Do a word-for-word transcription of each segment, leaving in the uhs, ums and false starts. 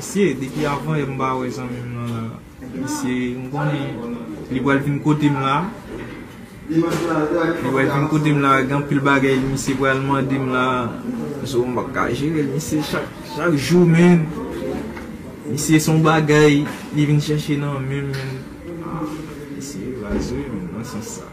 Mesye, depi avan yè m pa wè zanmi m nan la. Misye, m konnen li pral vin kote m la. Li pral vin kote m la, gen anpil bagay misye pral mande m la. So, m p ap ka jere l, misye, chak, chak jou, menm. Misye, se yon bagay li vin chèche nan men m, menm. Ah, misye raz wi, menm, nan sans sa.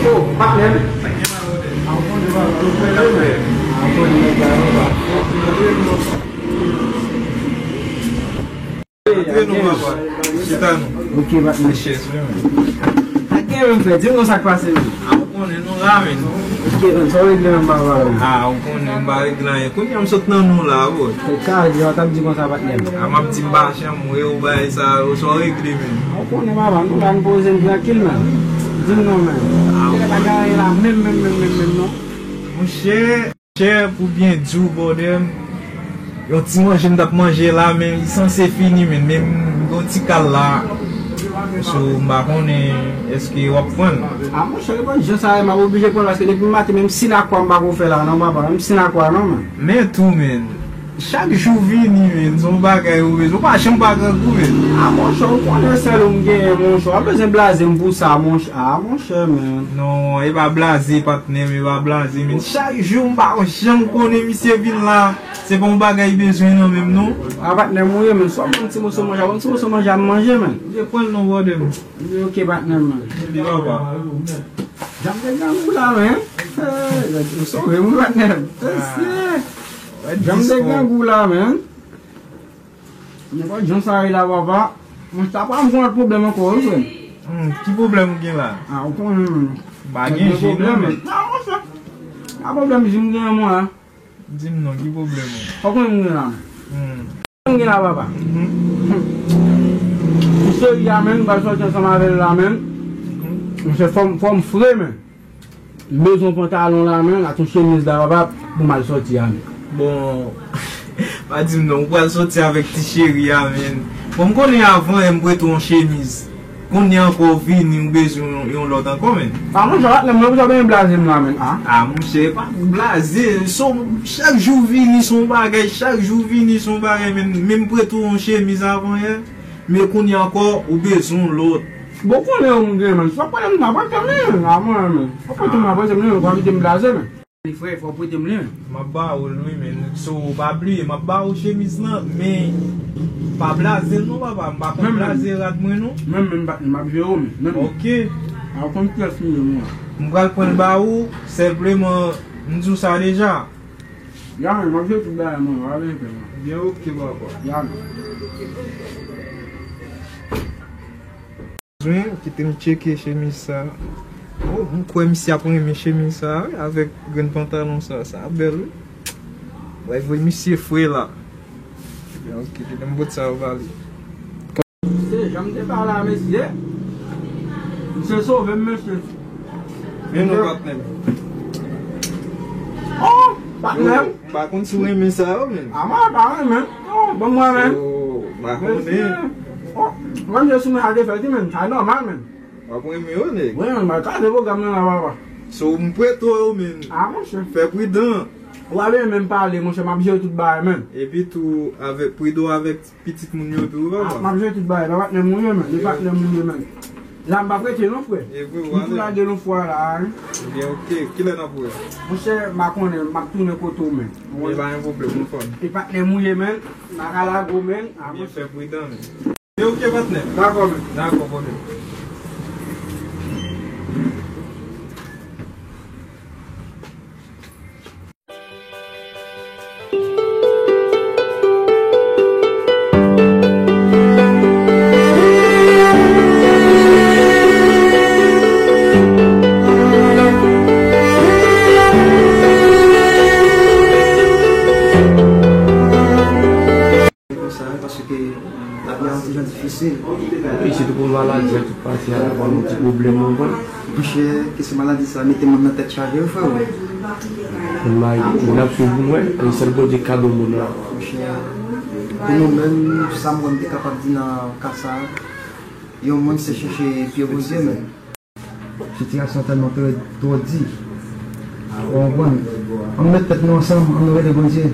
Oh, patnè m. Antre non, papa. Chita non. Ok, patnè. Chèz wi, men. Sa gen menm, frè? Di m non, sa k pase menm? Ah, ou konnen nou la, men. Ok, men, sa w regle menm, papa? Ah, ou konnen m pa regle anyen. Kounye a m sot nan nou la, bro. Se sa, jan w t ap di konsa, patnè m. Ah, m ap di m pa janm wè w, bagay sa yo, sa w regle, men. Ou konnen, papa, nou la, nou poze n trankil, men. Di m non, men. Ah, ou konnen. Bagay la, menm, menm, menm, menm, menm, non. Monchè. Chè, pou byen di w, brother m, yon ti manje m t ap manje la, men li sanse fini, men, men m gen yon ti kal la. So, m pa konnen èske w ap pran l. Ah, monchè, e pa jan sa ye, m ap oblije pran l, paske depi maten, menm sinakwa m pa ko fè la, non, papa, menm sinakwa, non, men. Men tou, men, chak jou vini, men, se yon bagay ou bezwen, ou pa janm pa grangou, men. Ah, monchè, ou konnen sèl ou m genyen, monchè, w ap bezwen blaze m pou sa, monchè, ah, monchè, men. Non, e pa blaze, patnè m, e pa blaze, men. Chak jou, m pa janm konnen misye vin la. Se pa yon bagay bezwen nan men m, non. A, patnè m, ou ye, men. Si w ap ban m ti moso manje, ban m ti moso manje a m manje, men. Ou te pran l non, brother m. Li oke, patnè m, men. Li papa. Jan m te grangou la, men. Eh, ou sove m, patnè m. Mesye. Jan m te grangou la, men. Nenpòt jan sa ye la, papa. Mwen, sa pa m gen lòt pwoblèm ankò, wi, frè m. Hmm, ki pwoblèm ou gen la? Ah, ou konnen, men. Pa gen je, non, men. Non, monchè. Pa pwoblèm je m gen, mwen, la. Di m non, ki pwoblèm ou? Ou konnen m gen la, men. Hmm. M gen la, papa. Mhm. M seri a, men, m pral sòti ansanm avè l la, men. Mhm. Monchè, fò m, fò m fre, men. M bezwen yon pantalon la, men, ak yon chemiz la, papa, pou m al sòti a, men. Bon, pa di m non, ou pral sòti avèk ti cheri a, men. Bon, m konnen avan yè m prete w yon chemiz. Kounye a ankò w vini, ou bezwen yon, yon lòt ankò, men. A, monchè, patnè m, ou bezwen blaze m la, men, a. A, monchè, pa blaze, se yon, chak jou w vini, se yon bagay, chak jou w vini, se yon bagay, men, men m prete w yon chemiz avan yè. Men kounye a ankò, ou bezwen yon lòt. Bon, konnen ou m gen, men. Si w ap pale m, m ap pale m, men. A, mwen, men. W ap pale m, m ap pale m, men. W ap kite m blaze, men. Li frè, fò w prete m li, men. M ap ba ou l, wi, men. So, pa bliye, m ap ba ou chemiz lan, men pa blaze l, non, papa. M pa konn blaze rad mwen, non. Menm, menm, m ap jere w, men. Menm. Ok. A, w konn pyès m ye, mwen. M pral pran l ba ou, senpleman, m di w sa deja. Ya, men, m ap jere tout bagay mwen, pa gen pè, non. Byen, ok, papa. Ya, men. Bezwen, kite m tcheke chemiz sa. Oh, m kwè misye ap renmen chemiz sa, wi, avèk grenn pantalon sa. Sa bèl, wi. Mwen voye misye fre la. Byen, ok, kite m pot sa yo ba li. Se jan m te pale a mesye. Misye sove m, mesye. Men non, patnè m. Oh, patnè m. M pa konn si w renmen sa yo, men. A, mwen pa renmen. Oh, ban mwen, men. So, m pa konnen. Mesye. Oh, mwen, mesye, sou mwen a te fè ti, men. Sa nòmal, men. W ap renmen yo, nèg. Wi, men, m pa kaze pwogram nan la, papa. So, m prete w yo, men. Ah, monchè. Fè pridan. Ou pa bezwen menm pale, monchè, m ap jere tout bagay, menm. Epi tou, avèk, pridan avèk pitit moun yo tou, wi, papa. Ah, m ap jere tout bagay, non, patnè m ou ye, menm. E patnè m ou ye, menm. La, m pa prete, non, frè. E vre, m tou lage l yon fwa la, wi. Ebyen, oke. Kilè n ap wè? Monchè, m pa konnen, m ap tounen kote w, menm. E pa yon pwoblèm, nou fò. E patnè m ou ye, menm. M pa ka lage w, menm. Ah, monchè. Ebyen, fè pridan, menm. Se oke, patnè. Dakò, men. Dakò, patnè. Konsa, paske lavi a yon ti jan difisil. Epi sitou pou maladi a, tout pati a, la ba nou ti pwoblèm, ou konprann? Monchè, kesyon maladi sa mete moun nan tèt chaje, wi, frè. Moun mari, moun ap swiv moun, wè, e sèl Bondye k ka ban moun la. Monchè, pou nou menm, sa m wè m te kapab di nan ka sa, yon moun se chèche pye Bondye, men. Sitiyasyon tèlman twò, twò di. Ou konprann? Ann met tèt nou ansanm, ann nou rele Bondye.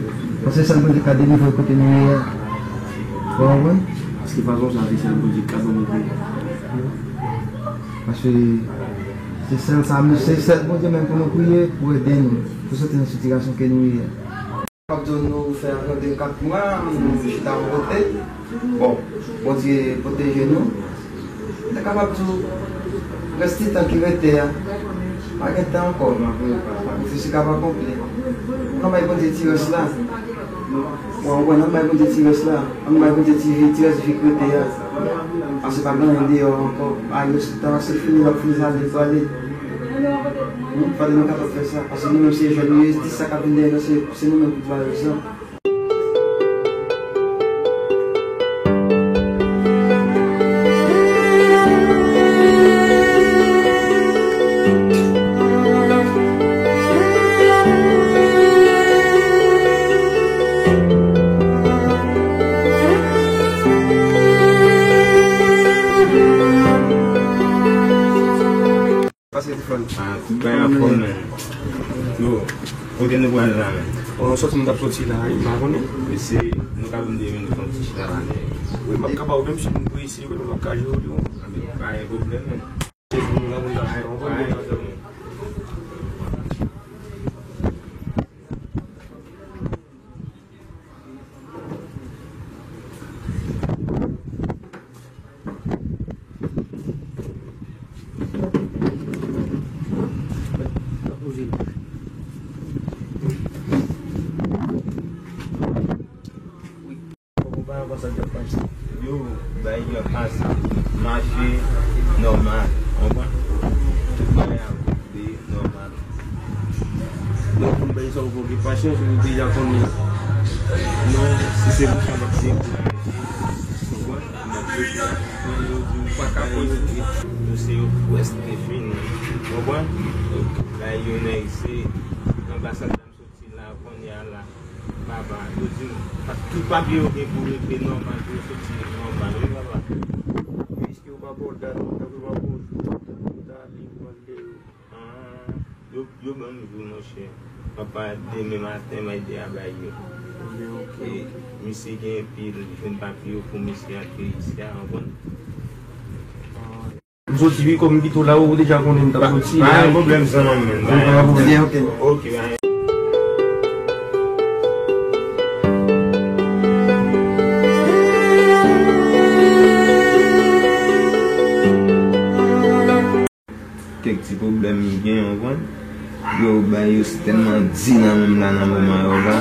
Paske sèl Bondye ka delivre kote nou ye a. Ou konprann? Paske fason sa, se sèl Bondye ka delivre. Paske se sèl sa, se sèl Bondye menm pou nou priye, pou ede nou, pou soti nan sitiyasyon ke nou ye a. Kapab di w nou fè yon de kat mwa, nou chita yon kote. Bon, Bondye pwoteje nou. M te kapab di w, rès ti tan ki rete a, pa gen tan ankò. Sakrifis li ka pa konpli. Ann bay Bondye ti rès la. Ou konprann, ann bay Bondye ti rès la. Ann bay Bondye ti vi, ti rès vi k rete a. Paske pa gen anyen deyò ankò. Bagay yo se tan, se fini, l ap fini, sa vle prale. Fòk nou kapab fè sa, paske nou menm se jèn nou ye, ti sa k ap vin dèyè nou, se, se nou menm pou pral egzanp. Pase telefòn. Ah, tout bagay anfòm, men. Yo, kote nou pral la, men? Bon, nou sòti, nou t ap sòti la, m pa konnen. Mesye, nou ka vin de minit, nou ti chita la, men. Wi, m ap ka ba w, menm si nou reyisi, wi, nou p ap ka jere w, wi. Ah, men, pa gen pwoblèm, men. Nou ka vin la, nou ka vin la. Yo, bay yo ap pase, mache nòmal, konprann? Tout bagay ap vin nòmal. Donk, pou n bay sa yon pwoki pasyans, ou deja konnen. Non, si se pou sa, m ap dekouraje. Konprann? M ap dekouraje. Yo di m pa ka pran yo. Nou se yo prèske fini. Konprann? Bay yo nèg se anbasad. Soti la, kounye a la, papa, yo di m, pa, tout papye yo gen pou regle nòmal, pou yo soti nòmal, wi, papa. Piske yo pa ba w dat, tankou yo pa ba w jou, pou w ta ale, pou w al dèyè yo. Ah, yo, yo ban m jou, monchè. Papa, demen maten, m al dèyè bay yo. Ebyen, oke. E misye gen pil, jwenn papye yo pou misye antre isi a, konprann? Ah. M soti wi, kòm m kite w la, ou deja konnen m t ap soti. Pa gen pwoblèm, zanmi m. Pa gen pwoblèm. Oke, pa gen. Kèk ti pwoblèm m gen, ou konprann? Yo, bagay yo tèlman di nan men m la nan moman yo la.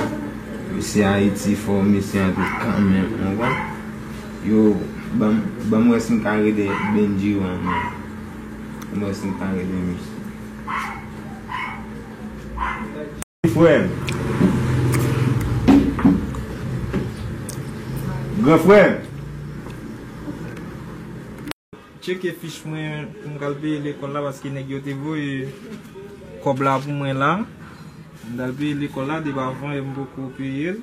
Mesye Ayiti fò, mesye an tou kanmenm, ou konprann? Yo, ban m, ban m wè si m ka rele Bendjiro an, men. Ban m wè si m ka rele misye. Frè m. Gran frè m. Tcheke fich mwen pou m ka al peye lekòl la, paske nèg yo te voye kòb la pou mwen la. M t al peye lekòl la depi avan yè, m poko peye l.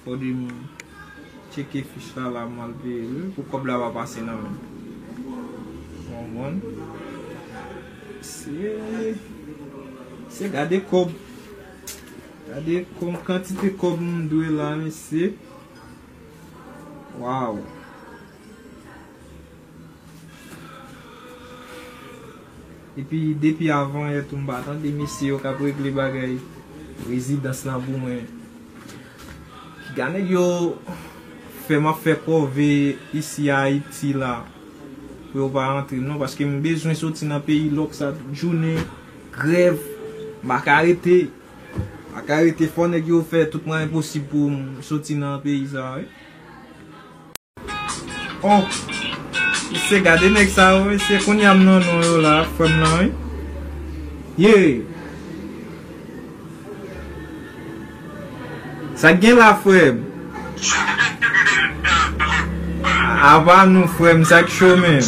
Fò de m tcheke fich la, la m al peye l wi, pou kòb la pa pase nan men m. Ou konprann? Se, se gade kòb. Gade kon-, kantite kòb m dwe la, mesye. Waw. Epi depi avan yè tou m pa tande mesye yo k ap regle bagay rezidans lan pou mwen. Piga nèg yo fè m ap fè kòve isi Ayiti la pou yo pa rantre m non, paske m bezwen soti nan peyi lòk sa tout jounen, grèv, m pa ka rete. M pa ka rete, fò nèg yo fè tout mwayen posib pou m soti nan peyi sa wi. Oh, mesye, gade nèg sa yo, mesye, kounye a m nan non yo la, frè m nan, wi. Ye. Sa k gen la, frè m? Apa nou, frè m, sa k cho menm?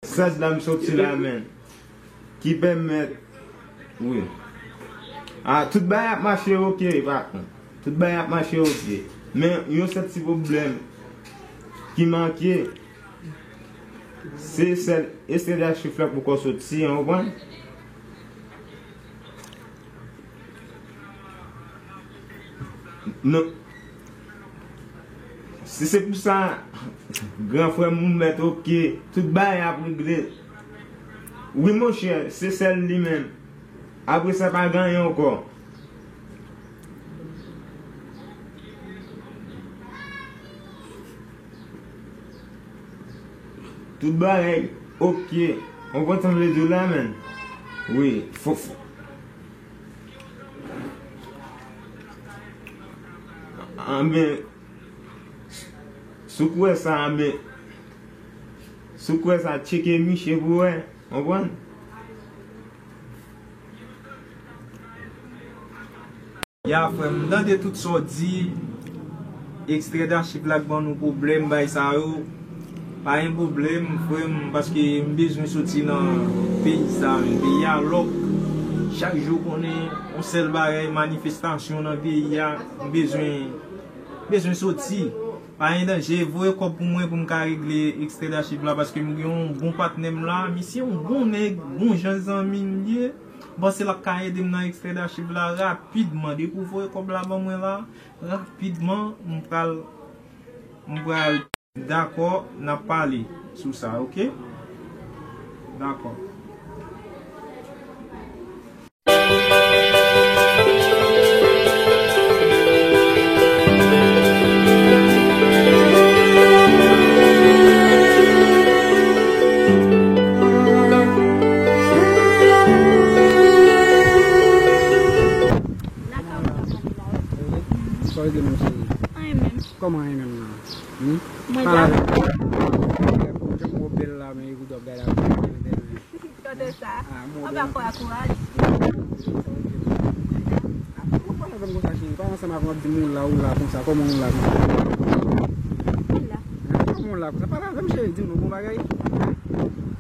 Sans la m soti la, men. Ki pèmèt, wi. A, tout bagay ap mache oke, patwon. Tout bagay ap mache oke. Men, yon sèl ti pwoblèm ki manke, se sèl estrè dachif la poko soti, w konprann? Non. Si se pou sa, gran frè m ou mèt oke, tout bagay ap regle. Wi, monchè, se sèl li menm. Apre sa, pa gen anyen ankò. Tout bagay oke. Ou konprann sa m vle di w la, menn? Wi, fò, fò. Anben, si w kwè sa, anben, si w kwè sa, tcheke miche pou wè, konprann? Ya, frè m, m tande tout sa w di, ekstrè dachiv la k ban nou pwoblèm, bay sa yo. Pa gen pwoblèm, frè m, paske m bezwen soti nan peyi sa, men peyi a lòk. Chak jou konnen yon sèl bagay, manifestasyon nan peyi a, m bezwen, m bezwen soti. Pa gen danje, voye kòb pou mwen pou m ka regle ekstrè dachiv la, paske m gen yon bon patnè m la, misye yon bon nèg, bon jan zanmi m ye. M panse l ap ka ede m nan ekstrè dachiv la rapidman. Depi w voye kòb la ban mwen la, rapidman, m pral, m pral Dakò, n ap pale sou sa, oke? Dakò. Sa w di, mon cheri? Anyen menm. Kòman anyen menm nan? Hmm? Mwen pale avè m. Jan w bèl la, men ekout w ap gade avè m. Kote sa? Ah, mwen pa kwè kouraj. Ou pale avè m konsa, cheri. Pale ansanm avè m, w ap di m ou la, ou la konsa. Kòman ou la konsa? Ou la. Hein? Kòman ou la konsa? Pale avè m, cheri. Di m non, bon bagay.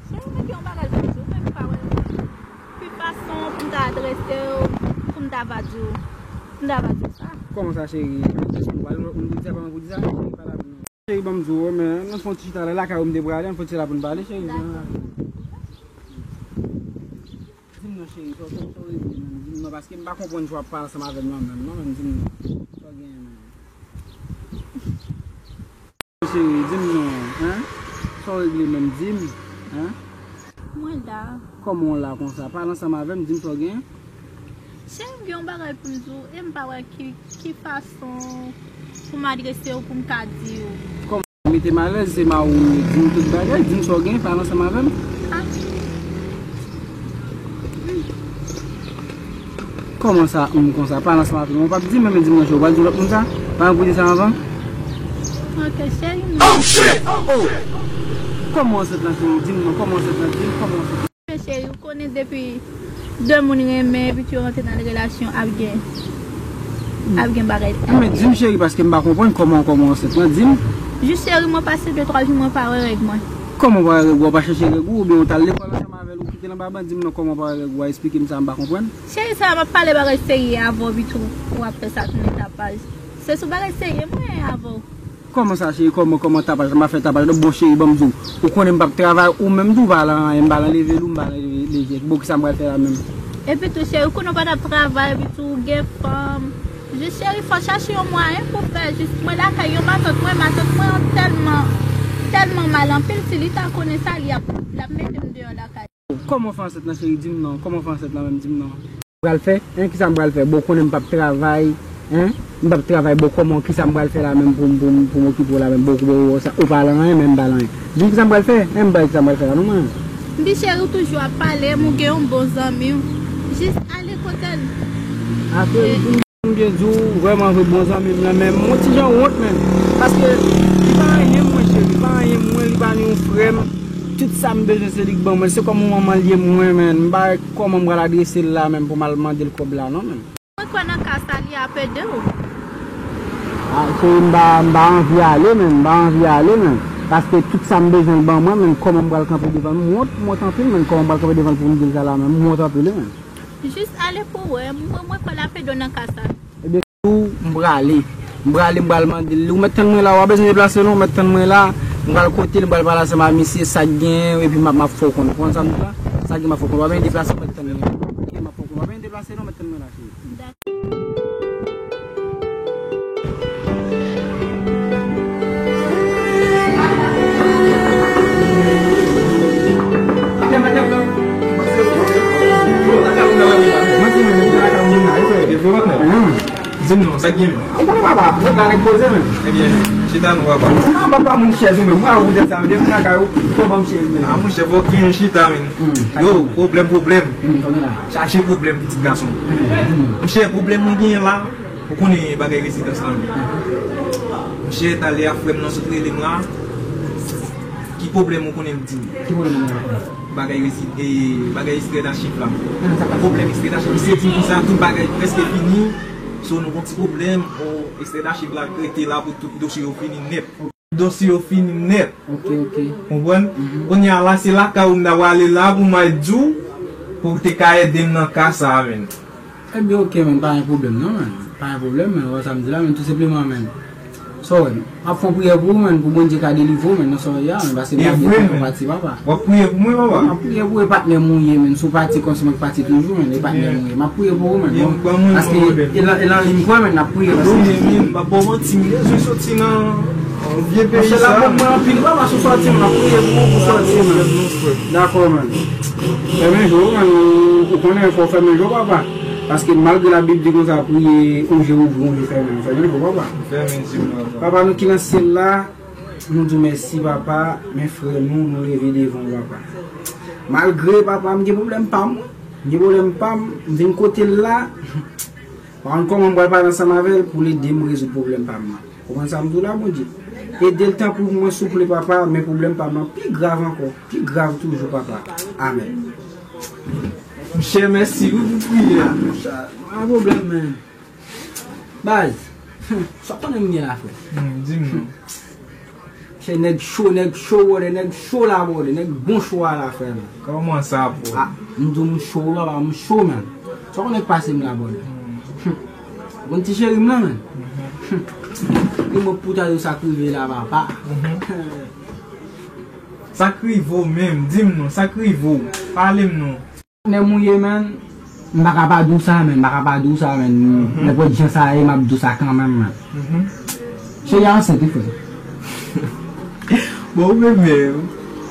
Cheri, mwen gen yon bagay pou m di w, men m pa wè ki fason pou m ta adrese w, pou m ta va di w, pou m ta va di w sa. Kòman sa, cheri? Ou pral, ou di sa, pa mwen pou di sa? Cheri, pale avè m non. Cheri, ban m di w, men, ann fè yon ti chita la, lakay ou m te prale, ann fè yon ti chita pou n pale, cheri. Dakò. Di m non, cheri, sa, sa, sa w regle menm, di m non, paske m pa konprann jan w ap pale ansanm avè m nan menm, non, menm, di m non. Sa w genyen menm? Cheri, di m non, hein? Sa w regle menm, di m, hein? Mwen la. Kòman w la konsa? Pale ansanm avè m, di m sa w genyen. Cheri, m gen yon bagay pou m di w, e m pa wè ki, ki fason pou m adrese w, pou m ka di w. Kòman? Mete m alèz, se mari w, di m tout bagay, di m sa w genyen, pale ansanm avè m. Ah. Kòman sa, hum, konsa? Pale ansanm avè m. Ou p ap di m, men di m non, cheri. Ou pral di lòt moun sa? Pa gen pou di sa anvan? Ok, cheri, m. Oh, shit! Oh! Kòman ansent lan, cheri? Di m non, kòman ansent lan? Di m kòman ansent lan? Men cheri, ou konnen depi de moun renmen, epi tou yo rantre nan relasyon, ap gen, ap gen bagay. Men di m, cheri, paske m pa konprann kòman, kòman ansent lan, di m. Jis, cheri, mwen pase de twa jou, mwen pa wè règ mwen. Kòman w pa wè règ ou? Ou pa chèche règ ou, oubyen ou t al lekòl ansanm avè l, ou kite l anba ban, di m non, kòman w pa wè règ ou a? Esplike m sa, m pa konprann. Cheri, sa m ap pale bagay serye avè w, pito w ap fè sa tounen tapaj. Se sou bagay serye mwen avè w. Kòman sa, cheri? Kòman, kòman tapaj la? M pa fè tapaj la. Bon, cheri, ban m di w. Ou konnen m p ap travay, ou menm tou, ou pa lan anyen, m pa lan leve l, ou m pa lan leve l. Bon, kisa m pral fè la menm? Epi tou, cheri, ou konnen w pa t ap travay, epi tou, ou gen fanm. Jis, cheri, fò chache yon mwayen pou fè. Jis, mwen lakay yon matant mwen, matant mwen an tèlman, tèlman mal anpil, si li ta konnen sa, li ap, l ap mete m deyò lakay. Kòman w fè ansent lan, cheri? Di m non. Kòman w fè ansent lan menm? Di m non. Pral fè? Hein, kisa m pral fè? Bon, konnen m p ap travay, hein? M p ap travay, bon, kòman, kisa m pral fè la menm pou m, pou m, pou m okipe w la menm? Bon, bon, bon, sa, ou pa lan anyen, men m pa lan anyen. Di m kisa m pral fè? Hein, m pa kisa m pral fè la non, mwen. Bi cheri, ou toujou ap pale, m ou gen yon bon zanmi w. Jis ale kote l. Afè, m byen di w, vrèman vre, bon zanmi m lan, men m yon ti jan wont, men. Paske li pa anyen mwen, cheri, li pa anyen mwen, li pa ni yon frè m. Tout sa m bezwen, se li k ban mwen. Se kòm yon manman l ye mwen, men. M pa wè kòman m pral adrese l la, men, pou m al mande l kòb la, non, men. Mwen kwè nan ka sa li ap ede w. Ah, cheri, m pa, m pa anvi ale, men, m pa anvi ale, men. Paske tout sa m bezwen l ban mwen, men, kòman m pral kanpe devan l? M wont, m wont anpil, men, kòman m pral kanpe devan l pou m di l sa la, men, m wont anpil, men. Jis ale pou w wè, mwen, mwen kwè l ap ede w nan ka sa. Ebyen, tou, m prale. M prale, m pral mande l. Ou mèt tann mwen la, ou pa bezwen deplase non, ou mèt tann mwen la. M pral kote l, m pral pale ansanm ak misye, sa k genyen, epi m ap, m ap fè w konnen. Ou konprann sa m di la? Sa k genyen, m ap fè w konnen. Ou pa bezwen deplase, ou mèt tann mwen la. Ok, m ap fè w konnen. Ou pa bezwen deplase non, ou mèt tann mwen la, cheri. Di m non, sa k gen menm? Ou konnen papa, mwen la nèg poze menm. Ebyen, chita non papa. Ah, papa, moun chèz ou menm. Mwen a ou tèt sa, depi nan kay ou, fò ban m chèz menm. Ah, monchè, fò ki yon chita menm. Yo, pwoblèm, pwoblèm. Chache pwoblèm, pitit gason. Monchè, pwoblèm mwen genyen la. Ou konnen bagay rezidans lan wi. Monchè, talè a frè m nan sot rele m la. Ki pwoblèm ou konnen l di m? Ki pwoblèm ou konnen? Bagay rezi-, e, bagay ekstrè dachiv la. Pwoblèm ekstrè dachiv. Misye di m konsa, tout bagay prèske fini. So, nou gon ti pwoblèm. O, ekstrè dachiv la rete la pou tout dosye yo fini nèt. Dosye yo fini nèt. Ok, ok. Konprann? Kounye a la, se lakay ou m ta prale la pou m al di w, pou w te ka ede m nan ka sa a, menn. Ebyen, ok, menn, pa gen pwoblèm, non, menn. Pa gen pwoblèm, menn, ou wè sa m di la, menn, tou senpleman, menn. Sa w wè, m ap fè yon priyè pou ou, menn, pou Bondye ka delivre w, menn, nan sa w ye a, menn, paske m pa vle fè w pati, papa. W ap priye pou mwen, papa? M ap priye pou ou, e patnè m ou ye, menn. Si w pati kòmsi mwen k pati toujou, menn, e patnè m ou ye. M ap priye pou ou, menn. Bon, paske e nan, e nan li m kwè, menn, n ap priye, paske m ap ba w manti, m bezwen soti nan vye peyi sa. Monchè, la bon mwen anpil, papa, si w sòti, m ap priye pou ou, pou w sòti, menn. Dakò, menn. Fèmen je w, menn, ou, ou konnen fò w fèmen je w, papa. Paske malgre Labib di konsa, priye, yon je ouvri, yon je fèmen. Fèmen je w, papa. Fèmen je m, papa. Papa nou ki nan syèl la, nou di w mèsi, papa, men frè nou, nou leve devan w, papa. Malgre, papa, m gen pwoblèm pa m, m gen pwoblèm pa m, m vin kote l la, m pa konn kòman m pral pale ansanm avè l pou l ede m rezoud pwoblèm pa m nan. Konprann sa m di w la, Bondye? Ede l tanpri pou mwen, souple, papa, men pwoblèm pa m nan pi grav ankò, pi grav toujou, papa. Amèn. Monchè, mèsi wi pou priyè a. Pa gen pwoblèm, men. Baz, sa w konnen m gen la, frè? Hmm, di m non. Se nèg cho, nèg cho, brother, nèg cho la, brother, nèg bon cho a la, frè, man. Kòman sa, bro? Ah, m di w m cho, papa, m cho, man. Sa w konnen k pase m la, brother? Hmm. Bon ti cheri m lan, man. Mhm. Li mwen pou ta yo sa k rive la, papa. Mhm. Sa k rive w menm, di m non, sa k rive w? Pale m non. Patnè m ou ye, menn. M pa ka pa di w sa, menn. M pa ka pa di w sa, menn. Nenpòt jan sa ye, m ap di w sa kanmenm, menn. Cheri ansent, wi, frè. Bon, ou menm, men,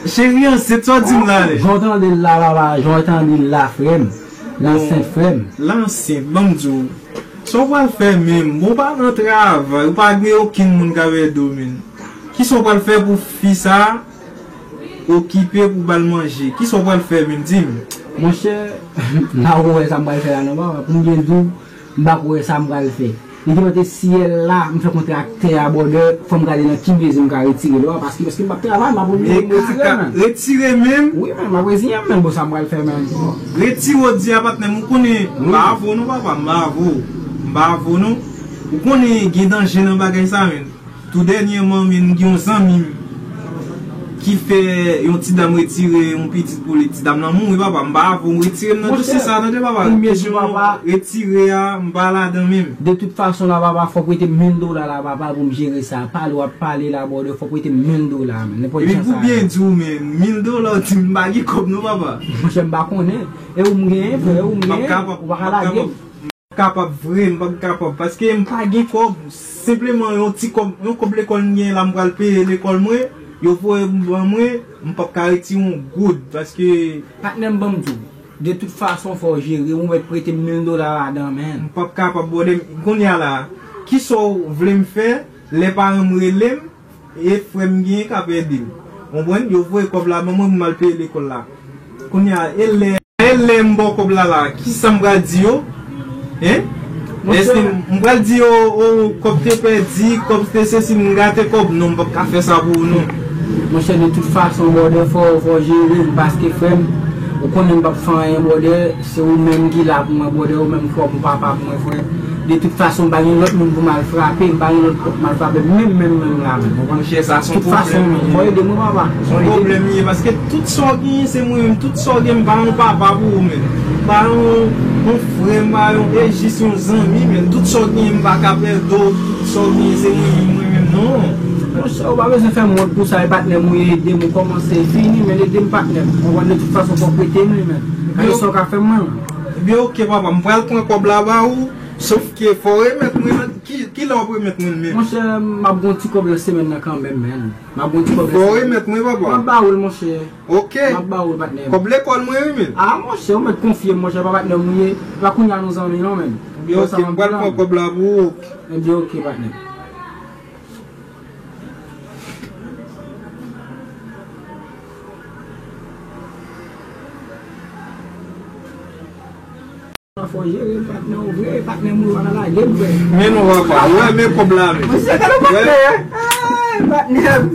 cheri ansent, sa w di m la, lè? Jan w tande l la, papa, jan w tande l la, frè m. L ansent, frè m. L ansent, ban m di w. Sa w pral fè menm? Bon, w pa nan travay, ou pa gen okenn moun k ap ede w, menn. Kisa w pral fè pou fi sa a? Okipe pou ba l manje. Kisa w pral fè menm, di m? Monchè, m pa ko wè sa m pral fè la non, papa. Pou m byen di w, m pa ko wè sa m pral fè. Li gentan te syèl la, m fè kontraktè a, brother, fò m gade nan ki mezi m ka retire l, paske, paske m p ap travay, m ap oblije retire l, menn. Retire menm? Wi, menn, m ap reziyen m, menn, bon, sa m pral fè, menn. Retire w di a, patnè m, ou konnen, m pa avè w non, papa, m pa avè w. M pa avè w non. Ou konnen gen danje nan bagay sa, menn. Tou dènyèman, menn, gen yon zanmi m ki fè yon ti dam retire yon pitit pou li, ti dam nan mouri, papa. M pa avè w, retire m nan dosye sa, tande, papa. Kesyon retire a, m pa ladan menm. De tout fason la, papa, fòk w prete m mil dola la, papa, pou m jere sa. Pale w ap pale la, brother, fòk w prete m mil dola, man. Nenpòt jan sa ye. Epi pou byen di w, men, mil dola, w di m pa gen kòb non, papa. Monchè, m pa konnen. E ou m genyen, frè, e ou m genyen, ou pa ka lage m. Kapab vre, m p ap kapab, paske m pa gen kòb, senpleman yon ti kòb, yon kòb lekòl m genyen la, m pral peye lekòl mwen, yo voye ban mwen, m p ap ka retire yon goud, paske. Patnè m, ban m di w, de tout fason, fò w jere, ou mèt prete m mil dola ladan, man. M p ap kapab, brother, kounye a la, kisa w vle m fè, lè paran m rele m, e frè m genyen k ap ede m. Konprann? Yo voye kòb la ban mwen pou m al peye lekòl la. Kounye a, e lè, e lè m ba w kòb la la, kisa m pral di yo? Hein? Èske m, m pral di yo, o, kòb te pèdi, kòb te sesi, m gate kòb? Non, m p ap ka fè sa pou ou, non. Monchè, de tout fason, brother, fò, fò w jere m, paske frè m, ou konnen m p ap fè anyen, brother. Se ou menm ki la pou mwen, brother, ou menm frè m, ou papa pou mwen, frè. De tout fason, m pa gen lòt moun pou m al frape, m pa gen lòt pòt m al frape, menm, menm, menm la, menm. Ou konprann? Monchè, sa se yon pwoblèm li ye. Fò ede mwen, papa. Se yon pwoblèm li ye, paske tout sa w genyen, se mwen menm. Tout sa w genyen, m pa yon papa pou ou, menm. M pa yon, yon frè, m pa yon, e jis yon zanmi, menm. Tout sa w genyen, m pa ka pèdi w. Tout sa w genyen, se mwen menm, mwen menm, non. Monchè, ou pa bezwen fè m wont pou sa, e patnè m ou ye, ede m, ou kòmanse, e fini, men ede m, patnè m. Ou konprann? De tout fason, fò w prete m li, menn. Gade sa w ka fè m, mwen. Ebyen, oke, papa, m pral pran kòb la ba ou, sof ke fò w remèt mwen nan, ki, ki lè w ap remèt mwen l menm? Monchè, m ap gon ti kòb nan semèn nan kanmenm, menn. M ap gon ti kòb nan semèn nan. Fò w remèt mwen, papa. M ap ba ou l, monchè. Oke. M ap ba ou l, patnè m. Kòb lekòl mwen, wi, menn. A, monchè, ou mèt konfye m, monchè, pa patnè m ou ye. Pa kounye a nou zanmi, non, menn. Ebyen, oke, m pral pran kòb la pou ou. Ebyen, oke, patnè m. Fò jere patnè w vre, patnè m ou pa ka lage m vre. Men non, papa, ou renmen kòb la, men. Monchè, gade patnè, hein? Ay, patnè m.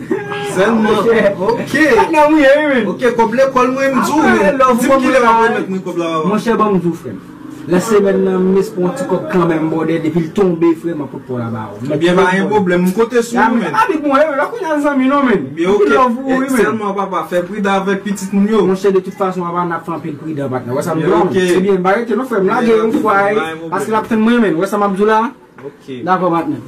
Sèlman, monchè, oke. Patnè m ou ye, wi, men. Oke, kòb lekòl mwen, m di w, men. Di m kilè w ap remèt mwen kòb la, papa. Monchè, ban m di w, frè m. Nan semèn nan, m espere yon ti kòb kanmenm, brother, depi l tonbe, frè, m ap pot kòb la ba ou. Ebyen, pa gen pwoblèm, m konte sou ou, men. A, men, pa big mwen, la kounye a zanmi, non, men. Ebyen, oke. Love ou, wi, men. Sèlman, papa, fè pridan avèk pitit moun yo. Monchè, de tout fason, papa, n ap fè anpil pridan, patnè. Wè sa m di w la, men. Ebyen, oke. Se byen, bare te non, frè m, lage yon fwa, e, paske l ap tann mwen, men. Wè sa m ap di w la? Oke. Dakò, patnè.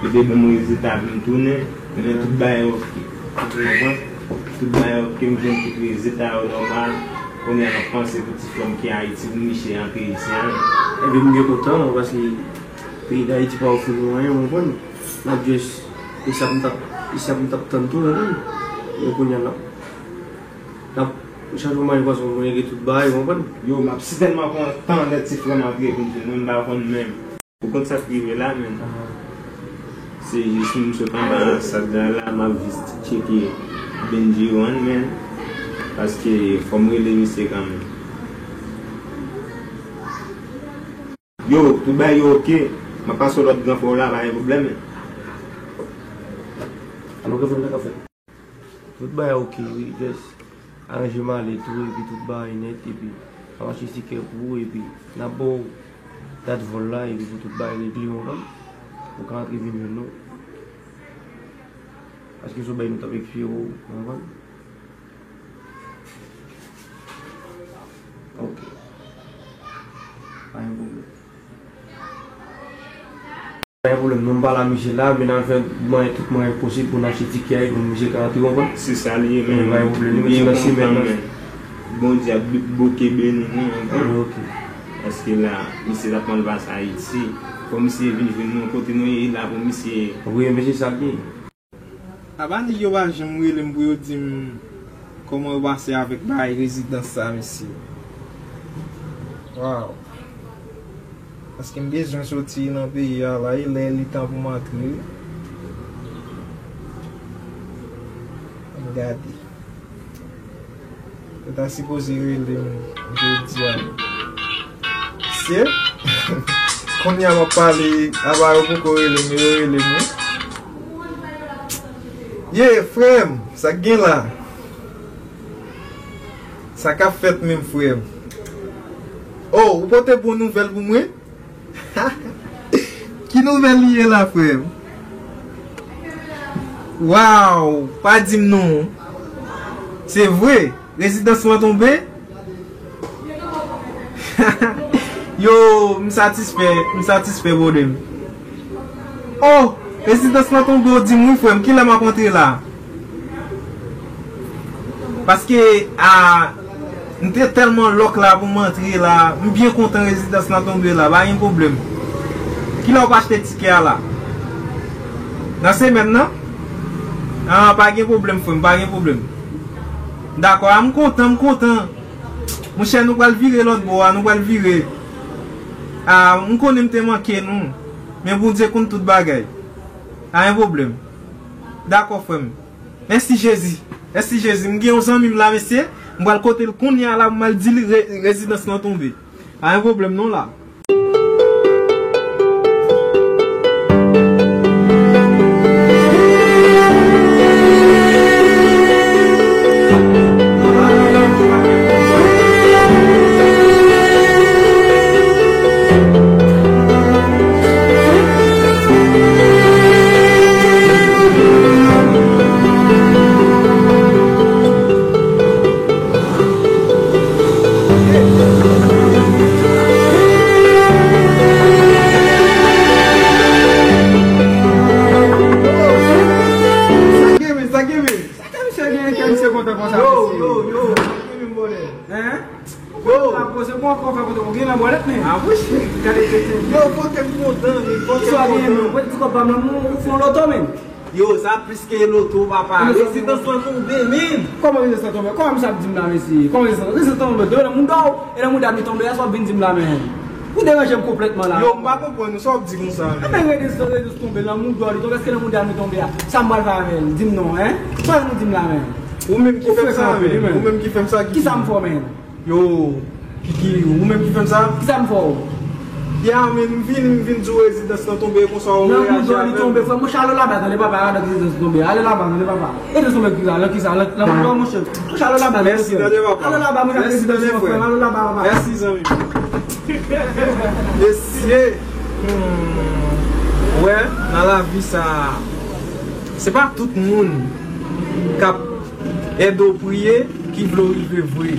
Yo te ban m rezilta pou m tounen, men tout bagay oke. Ou konprann? Tout bagay oke, m jwenn tout rezilta yo nòmal. Kounye a, m ap panse pou ti frè m ki Ayiti, pou misye antre isi a. Ebyen, m byen kontan, paske peyi Dayiti pa ofri nou anyen, ou konprann? N ap just, e sa pou m t ap, e sa pou m t ap tann tou, ou konprann? Men kounye a, n ap, n ap chanje yon mwayen fason pou nou regle tout bagay, ou konprann? Yo, m ap sitèlman kontan lè ti frè m antre pou m jwenn mwen, m pa konn menm. Ou konn sa k rive la, menn? Se jis m sot anba ansanm la, m ap jis tcheke Benji One, menn. Paske fò m rele misye kanmenm. Yo, tout bagay yo oke. M ap pase w lòt gran frè w la, pa gen pwoblèm, menn. Alò, gran frè m, sa k ap fèt? Tout bagay oke, wi. Just aranje m ale tou, epi tout bagay nèt, epi n ap achte tikè pou ou, epi n ap ba w dat vòl la, epi pou tout bagay regle, ou konprann? Ou ka antre vin jwenn nou. Paske se yon bagay nou t ap eksplike w, ou konprann? Oke. Pa gen pwoblèm. Pa gen pwoblèm, non, m pale a misye la, men n a fè mwayen, tout mwayen posib pou n achte tikè a pou misye ka antre, ou konprann? Se sa li ye, men pa gen pwoblèm, nou mete nan semèn nan. Bondye ap bouke beni nou, ou konprann? Oke. Paske la, misye t ap mal pase Ayiti. Fò misye vin jwenn nou kote nou ye la pou misye. Wi, men se sa l ye. Apa nèg yo pa janm rele m pou yo di m kòman yo pase avèk bagay rezidans sa, mesye? Waw. Paske m bezwen soti nan peyi a la, e lè li tan pou m antre. Ann gade. Yo ta sipoze rele m jodi a. Se? Kounye a m ap pale, apa yo poko rele m, yo rele m, wi. Ye, frè m, sa k gen la? Sa k ap fèt menm, frè m? Oh, ou pote bon nouvèl pou mwen? Ki nouvèl li ye la, frè m? Waw, pa di m non. Se vre, rezidans lan tonbe? Yo, m satisfè, m satisfè, bro, de m. Oh, rezidans lan tonbe, w di m wi, frè m, kilè m ap antre la? Paske, a, m te tèlman lòk la pou m antre la, m byen kontan rezidans lan tonbe la, pa gen pwoblèm. Kilè w pa achte tikè a la? Nan semèn nan? A, pa gen pwoblèm, frè m, pa gen pwoblèm. Dakò, a, m kontan, m kontan. Monchè, nou pral vire lòt bò a, nou pral vire. A, m konnen m te manke nou, men Bondye konn tout bagay. Pa gen pwoblèm. Dakò, frè m. Mèsi Jezi. Mèsi Jezi. M gen yon zanmi m la, mesye. M pral kote l kounye a la pou m al di li re-, rezidans lan tonbe. Pa gen pwoblèm non la. Sa k gen, men, sa k gen, men? Sa k misye gen, ke misye kontan konsa, yo, mesye? Yo, yo, sa k gen, men, bòlè? Hein? Yo. Ou la poze, bon, ankò fè kote ou gen nan bòlèt, men. Ah, wi. Gade tete. Yo, fòk m kontan, men, fòk m kontan. Ki sa w gen, men? Mwen di kòb pa m nan, ou fè yon loto, men. Yo, sa plis ke loto, papa. Rezidans lan tonbe, men. Kòman rezidans lan tonbe? Kòman misye ap di m la, mesye? Kòman rezidans lan, rezidans lan tonbe? Depi lè moun dò, e lè moun dò li tonbe a, sa w ap vin di m la, men. Ou deranje m konplètman la. Yo, m pa konprann ou, sa w ap di konsa, men. Anben, rezidans, rezidans tonbe, lè moun dò li tonbe, èske lè moun dò li tonbe a? Sa m pral fè avè l? Di m non, hein? Sa w nou di m la, men? Ou menm ki fè m sa, men. Ou menm ki fè m sa, Kiki. Kisa m fè w, men? Yo, Kiki, ou menm ki fè m sa? Kisa m fè w? Ya, men, m vin, m vin di w rezidans lan tonbe konsa, ou reyaji avè m. Lè moun dò li tonbe, frè m, monchè, ale laba, tande papa, ale rezidans tonbe, ale laba, tande papa. E de sou mèt ki sa, lè ki sa, lè, lè moun dò, monchè. Monchè, ale laba, mesye. Mèsi, tande papa. Ale laba, monchè, ale rezidans lan, frè m, ale laba, papa. Mèsi, zanmi. Mesye, hmm, wè, nan lavi sa, se pa tout moun k ap èd ou priye ki vle w rive vre.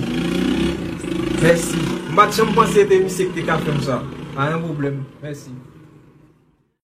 Mèsi. M pa t janm panse se te misye ki te ka fè m sa. Pa gen pwoblèm. Mèsi.